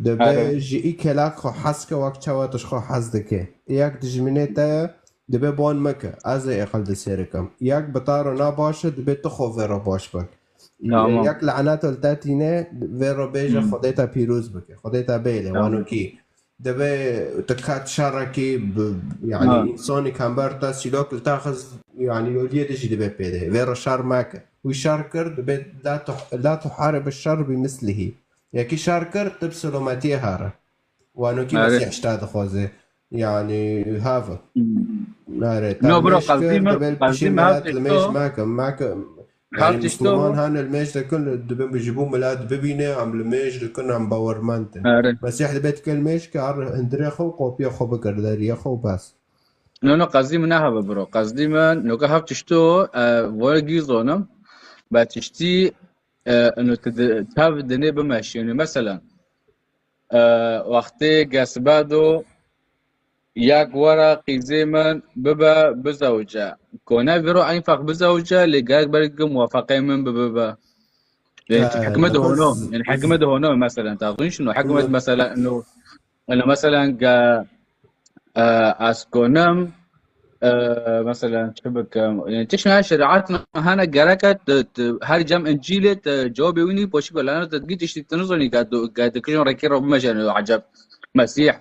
Dibe ji î kelak xwe hez ke wek çawa tu ji xwe hez dike. Yek dijminê te ye, dibe ban meke. Ez ê êqil di sêr kim. Yek bi taro nabaş e, dibe tu xwe vêro baş bik. Yek lanet li te tîne, vêro bêje Xwedê te pîroz bike. Xwedê te bêle, wanokî. Dibe tu ket şerekî bi, yanî, insanî kember te sîlok li te xist, yanî, yoliyê de jî dibe pêde. Vê re şer meke. Wî şer kir, dibe la tu, la tu hare bi şer bi mislihî. Yekî şer kir, tu bi selametiyê here. Wanokî Mesîh ji te dixwaze. Yanî, have. Nare, te No, bro, mêj kir, qezdî me, dibe li pişî qezdî me milet li mêj meke, meke. Yanî, Misliman hene li mêj dikin, dibin ji bo milet bibîne, em li mêj dikin, em bawermend in. Mesîh dibe dike li mêj ke her hundirê xwe û kopiyê xwe bikir, deriyê xwe û bes. No, no, qezdî min nehebe bro. Qezdî min, noka hev tişto, e, vore gî zonim. Be tiştî, e, ino te di, tev dinê bimeşî. Yanî, mesela, e, wextê gesbe do, yek were qîzê min bibe bizewice. Kone viro enfaq bizewice, lê gerek belkî muwafaqeyê min bibe be. Lê Ha, hikmet nefes hono, yani hikmet hono mesela, ta zun şunu, hikmet Hikmet. mesela, no, yani mesela, ge, e, ez konem, e, mesela, çi bikim? Yani, tişt ne şeriat mi hana gerek e, te, te, her cem Încîlê te cevabê wî nî poşî belana te git işte, te nizanî ge, ge, te kijon rekê ro bimeşe, yani, acep. Mesîh,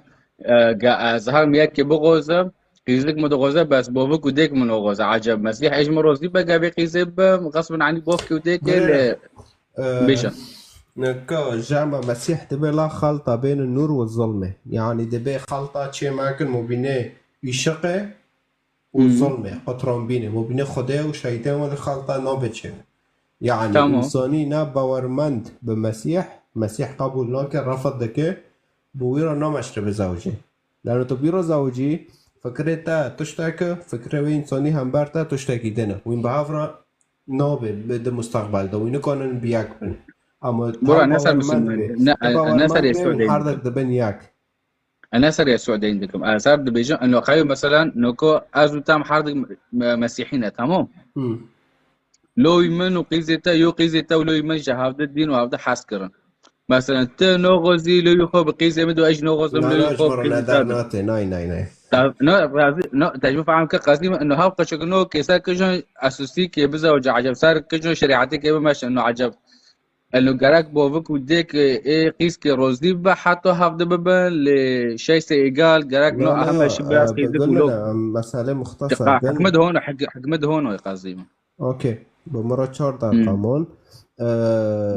e, ge, ez her mi yekê bixozim, qîzlik mi dixoze, bes bovik û dêk min oxoze. Acep, Mesîh ê ji min rozî be, ge bê qîzê be, qesbin anî bovkê û dêkê Bire. lê Ee, Bêje. Nika jama Mesîh dibe la xalta bêne nûr û zulmê. Yanî dibe xalta çê mekin mubînê îşiqê û Hı. zulmê, qutranbînê. Mubînê Xwedê û şeytê wan li xalta nabe çê. Yanî Tamam. însanî ne bawermend bi Mesîh, Mesîh qebûl nake, refet dike, bi wî re nameşre bizewicê. Lano tu bî re zewicî, fikrê te tiştek e, fikrê wê însanî hember te tiştekî din e. Wîn bi hev re nabe bi di mustaqbel de. Wî nikanin bi yek bin. Ama Bura, ne ser bawermend Müslüman? be. Ne, Te ne bawermend ser be, Yesû wîn deyin? Her dek dibin yek. Ne ser Yesû deyin dikim. Ez her dibêjim, eno xeyo, mesela, noko ez û tam her dek me-, Mesîhî ne, tamam? Hı. Loy min û qîzê te, yo qîzê te û loy min ji hevde dîn û hevde hez kirin. Mesela, ti noxozî loy xwe bi qîzê min do, ez jî noxozim Na, loy na, xwe ji bi qîzê te neder do. nate. Nay, nay, nay. Ta-, no, razî, no, te ji min fehm ke qezî min, no, hev qeçek no, kêser kijon esûsî kê bize û aceb ser kijon şerîatê kê bimeşe, no, aceb. Eno gerek bovik û dêk ê qîz kê rozî bibe, heta hevde bibin, lê şeyse êgal, gerek no, Na, na, heme şi be e, qîzik û gul lok. Em mesele muxtasar Diqa, bin. Hikmet hono, hik-, hikmet hono qezî min. Okey. Bi min re çar deqa Hmm. mon. Ee,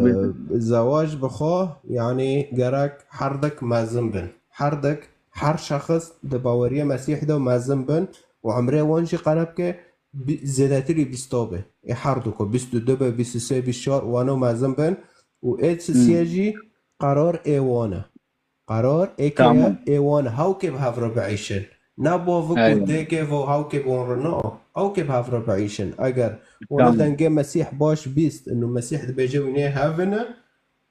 Buyurun. Zewac bi xwe, yanî gerek her dek mezin bin. Her dek, her şexs di baweriye Mesîh de mezin bin û emrê wan jî qere bike bi-, zêdetirî bîsta be. Ê her du ku bîst û du be, bîst û sê, bîst û çar, wano mezin bin û ê Hmm. sisiye jî qerar ê wan e. Qerar êkê Tamam. ye, ê wan hawkê bi hev re biîşin. Ne bavik û Eyvallah. dêkê vo hawkê bi wan re, na. Hawkê bi hev re biîşin. Eger wana Tamam. dengê Mesîh baş bîst, inu Mesîh dibêje wî nê hevin e,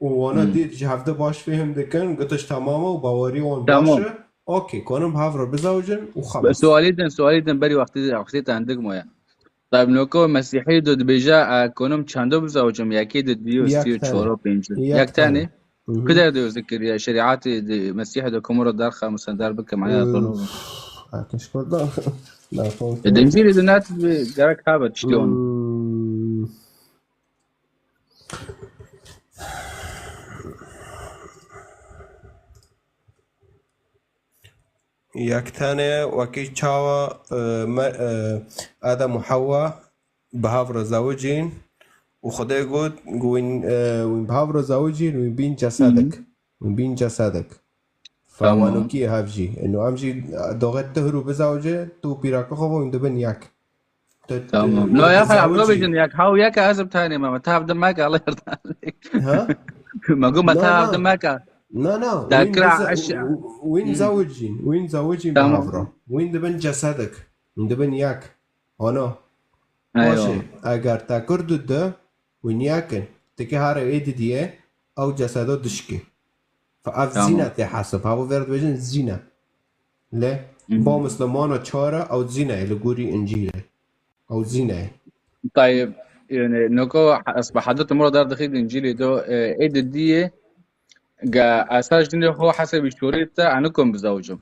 û wana Hmm. dît ji hevde baş fêhm dikin, gitiş tamam e û bawerî wan Tamam. baş e, okey, konin bi hev re bizewicin û xelas. Sualê din, sualê din berî wextê, wextê te hindik maye. Tab noko Mesîhî do dibêje, e, konim çendo bizewicim, yekê di duyê û Yek sî û tane. çor û pênc. Yek Yek tane. tane. Hı hı. Ku der de zikir ya şerîatê di Mesîhê de komo ro derxe, mesela, der bike, mane Üf. Atonu. Ateş kurdan. E, dencîrê de nat bi gerek tabe tiştê onu. Hmm. Yek tane wekî çawa, e, me-, e, Adem û Hewa bi hev re zewicîn û Xwedê got, got wîn, e, wîn bi hev re zewicîn, wîn bîn cesedek. Hı hı. Wîn bîn cesedek. Tamam. Fewanokî hev jî. Eno em jî doxê tu hiro bizewice, tu pîraka xwe wîn dibin yek. Te, Tamam. te, No, ya, te xey, Abdullah zewicî. Bêjin, yak, haw, yak, ez bi tanê me, me tav de meke, Allah yardım. Ha? Me got, me No, tav no. de meke. No, no. Te Wîn kira bize-, eş- wîn Hı. zewicîn. Wîn zewicîn Tamam. bi hev re. Wîn dibin cesedek. Wîn dibin yek. Ana. Eyvallah. Baş e. Eger te kir du de, wîn yek in. Tike hare ê didiye, ew cesedo dişkî. Fe ev Tamam. zîne tê hesib. Hevo ver dibêjin zîne. Lê Hı hı. ba Mislimana çare ew zîne li gorî Încîlê. Ew zîne ye. Tayeb, yani, noko, ez bi hedê te mura dar dixî di Încîlê do, e, ê di diyê, ga esa jinê xo hesebî şorê te, anu kom bizawicim.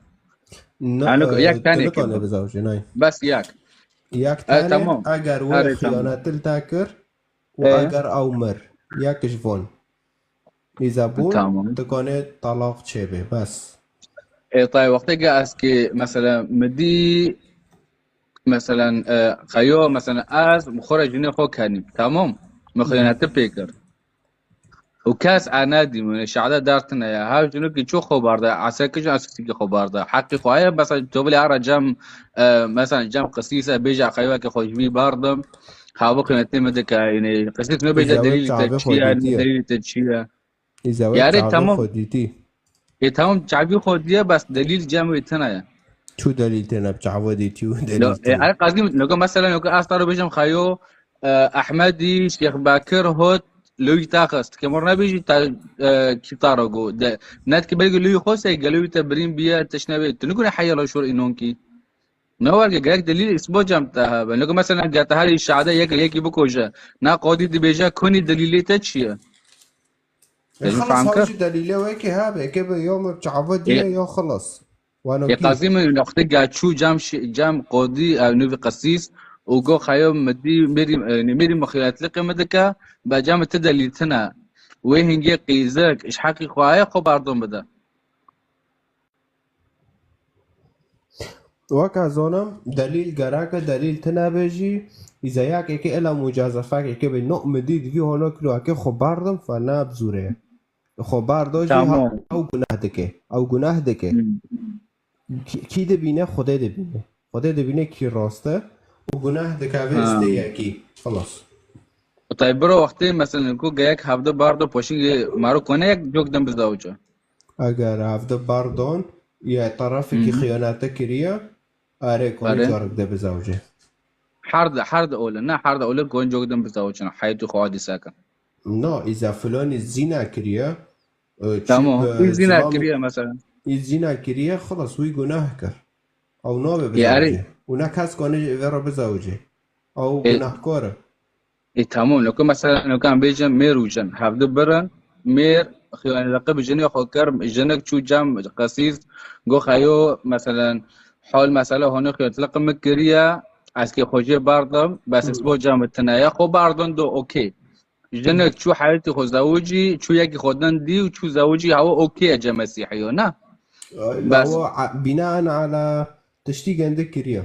Na, Anu ko-, e, yek tu tane nikane kim. Bizawicî, nayê. Bes yek. Yek E, tane, tamam. Eger wê Erê, tamam. Xiyanetil te kir û E. Eger ew mir, yek ji von. Îzabûn, Tamam. Dikanê talaq çêbê, bes. E, tay wextê ke ez ki, mesela, mi dî, mesela, e, xeyo, mesela, ez, mi xora jinê xo kenî. Tamam. Mi xiyaneti pê kir. Û kes a nedî, mi şada dertine ya. Her jinokî ço xo barda, ese ki jin eskisi ki xo barda. Heqî xo heye, mesela, to bilê ara cem, e, mesela, cem qisîse, bêja xeyo ke xo ji vî bardim. Havo xiyanetê mi dike, yani, qisîs no bêja delîl te çi ye, delîl te çi ye. Îzawê çavê xo dîtî. E, tamam, çavî xo diye, bes delîl cem wê tine ye. Çu delîl tine, çavo dîtî û delîl tine. E, qazî, noko mesela, noko ez taro bêjim xeyo, e, Ehmedî, Şêx Bakir, hot, lewî taxist. Kemor nebêjî ta, e, kî taro go. De, net ki belki lewî xo sey, gelewî te birîn biye, tişne bê. Tu nikune heyala şor înonkî. Ne werge, gerek delîl îsbo cem te hebe. Noko mesela, gete her şade yek, yekî bikoje. Na qadî dibêje, konî delîlê te çi ye? E, Dibî xelas, fehm kir? Hewcî delîlê wekî hebe, ke bi yo me çava diye, yo xelas. Wano kî? Qazî min noqte ga çû cem şi-, cem qodî, ew nûvî qesîs û go xeyo mi dî mêrî, e, mêrî mixîyetliqê mi dike, be cem ti delîl tine. Wê hingê qîzik, ji heqî xwe ye, xwe bardon bide. Weka zonim, delîl gereke, delîl tine be jî, îzeyakê ke ela mucazefakê ke be no mi dî divî hono kilo eke xwe bardim, fe ne bizûre. Xwe bardo jî ha-, ew gunah dike. Ew gunah dike. Kî, kî dibîne? Xwedê dibîne. Xwedê dibîne kî rast e. Û gunah dike vê stê yekî. Xelas. Tay biro wextê, mesela, ku geyek hevde bardo poşingê maro kone yek cok dem bizawuca. Eger hevde bardon, ya tarafekî xiyanete kiriye, are kone carek de bizawuce. Her de, her de ole, ne her de ole kon cok dem bizawucin, heyetî xwe hadîse kin. No, îza filonî zîna kiriye. E, tamam. Çi, e, wî zîna kiriye mesela. Wî zîna kiriye, xelas, wî gunah kir. Ew nabe bizawicê. Û ne kes kane vê re bizawicê. Ew gunahkar e. E, tamam. Noko mesela, noko em bêjin mêr û jin. Hevdi birin, mêr xiyanetleqe bi jinê xwe kir, jinik çû cem qesîs, go xeyo, mesela, hal mesela, hone xiyanetleqe min kiriye, ez kê xwe jê bardim, bes isbo cem tine ye, xwe bardin do, okey. Jinek çû heyetî xwe zewicî, çû yekî xwe din dî û çû zewicî, hewa okey e, ce mesîhî yo, ne? Bes. Hewa a-, binaen ala tiştî gendik kiriye.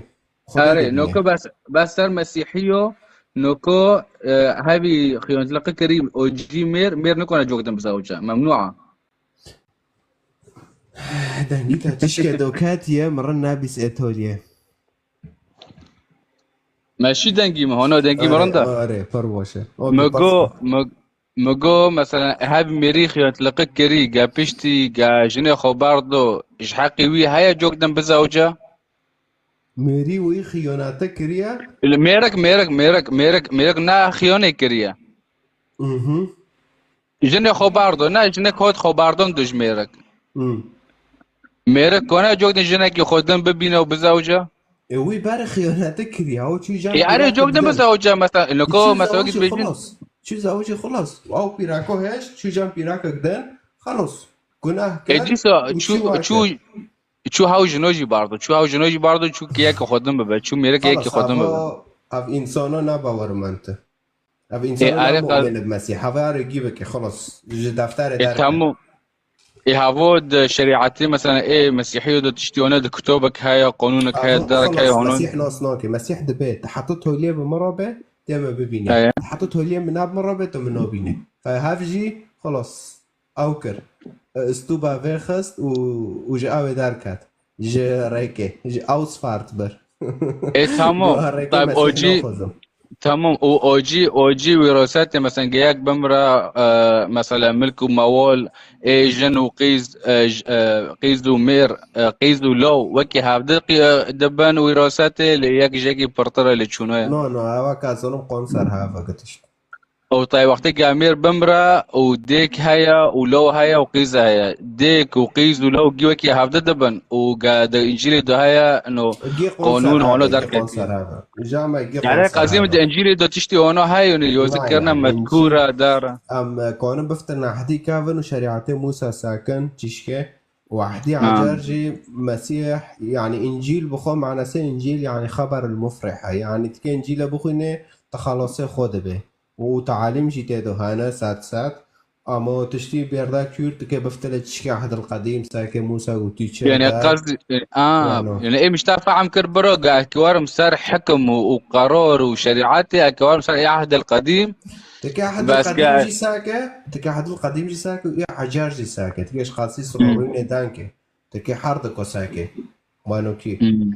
Erê, noko bes, bes ser mesîhî yo, noko, e, hevî xiyanetliqi kirî, o cî mêr, mêr nikone cok din bizewice. Memnû a. Dengî te tişke do ketiye, mirin nabîs etoliye. Me şî dengî mi, hona dengî mi rind e? Erê, erê, pir baş e. Okey, mi go, mi, mi go, mesela, heb mêrî xiyanetliqi kirî, ge piştî, ge jinê xwe bardo, ji heqî wî heye cok din bizewce? Mêrî wî xiyanete kiriye? Mêrik, mêrik, mêrik, mêrik, mêrik ne xiyanê kiriye. Mhm. Jinê xwe bardo, ne, jinek hot xwe bardon dijmêrik. Hmm. Mêrik kone cok din jinekî xwe din bibîne û bizewce? E, wî berê xiyanete kiriye, ew çû jan. E, erê, cok din bizewce, mesela, e, noko, mesela, wekî dibêjin. Çû zewicî xilas. Ew pîrako heşt, çû jan pîrakek din, xelas. Gunah kir. E, dîsa, çû, çû, çû hew jino jî bardo, çû hew jino jî bardo, çû kiyek xwe din bibe, çû mêrik yekî xwe din bibe. Ev, ev însana ne bawermend e. Ev însan ne mu'min bi Mesîh. Hava re gî bike, xelas. Ji defterê derke. Tamam. Ê havo di şerîetê, mesela, ê Mesîhî de tiştî hone di kitobek heye, qonûnek heye, derek heye, hone. Mesîh nas nake. Mesîh dibe, te heta toliyê bi min re be, tê me bibîne. Heye. Te heta toliyê min ne bi min re be, tu min nabîne. Fe hev jî, xelas. Ew kir. Stûba vê xist û, û ji ew ê derket. Ji rêkê. Ji Ausfahrt bir. E, tamam. Tab o cî, tamam. Û o cî, o cî wîrasetê, mesela, geyek bimre, e, mesela, milk û mewal, ê jin û qîz, e, j-, e, qîz û mêr, e, qîz û law, wekî hevdi qî-, e, dibin wîrasetê, lê yek jekî pirtir e, lê çûnoye. No, no, ewa ka zonim qon ser hava gitiş. Û tay wextê ke amêr bimre û dêk heye û lew heye û qîz heye. Dêk û qîz û lew gî wekî hevde dibin û ge di Încîlê de heye, no, qonûn hono derketiye. Yani qezî min di Încîlê de tiştî hono heye, no, yozik kirine medkûra dara. Em, e, konin biftin ehdî kevin û şerîetê Mûsa sekin, çişke. Û ehdî ecer jî Mesîh, yani Încîl bi xwe manasê Încîl, yani xeber el mufrih e. Yani tikê Încîle bixwîne, te xelasê xwe dibe. Û tealîm jî tê de hene, sed sed. Ama o tiştî bêrda kûr dike, biftile çişkê Ehdil Qedîm, seke Mûsa û tu çi Yani de. Qez, e, a, Wano. Yani em işte fehm kir biro, ge ki warim ser hikm û, û qerar û şerîetê, ge ki warim ser Ehdil Qedîm. Dike Ehdil Bes Qedîm ge- jî seke, dike Ehdil Qedîm jî seke û ya Ecer jî seke. Dike ji qasî Hmm. sirorînê danke. Dike her diko seke. Wano kî. Hmm.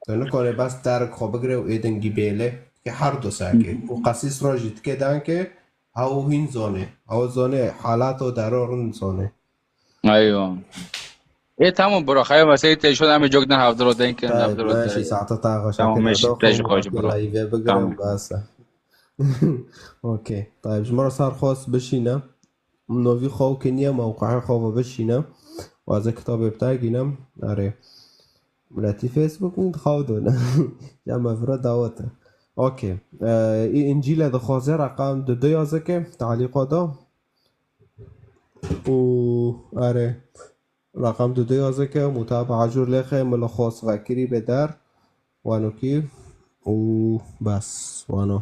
Tu nikare bes derg xwe bigire û ê dingî bêle. Dike her du seke. Û qasî siro jî dike danke. Ew hîn zone. Ew zone, halato dero rind zone. Eywa. E, tamam bro, xeyr, mesele te şo, em cok den hevdiro denkin, Tayyip, hevdiro meşî de. Saete ta xweş Tamam, kir. meşî, Ado te ji xwe xwe ji bro. Live bigirim, Tamam. bas. Okey. Tayyip, ji me re sar xwest bişîne. Novî xwe kiniye, mewqeya xwe ve bişîne. Waze kitabê bi te gînim. Erê. Miletî Facebook min xew done. Ya me vira dawet e. Okey. Ee, î Încîle dixwaze reqam du du yazike, talîqa da. Û erê. Reqam du du yazike, mutabaa jûr lêxe, min li xwest vekirî bê der. Wano kî. Û bes. Wano.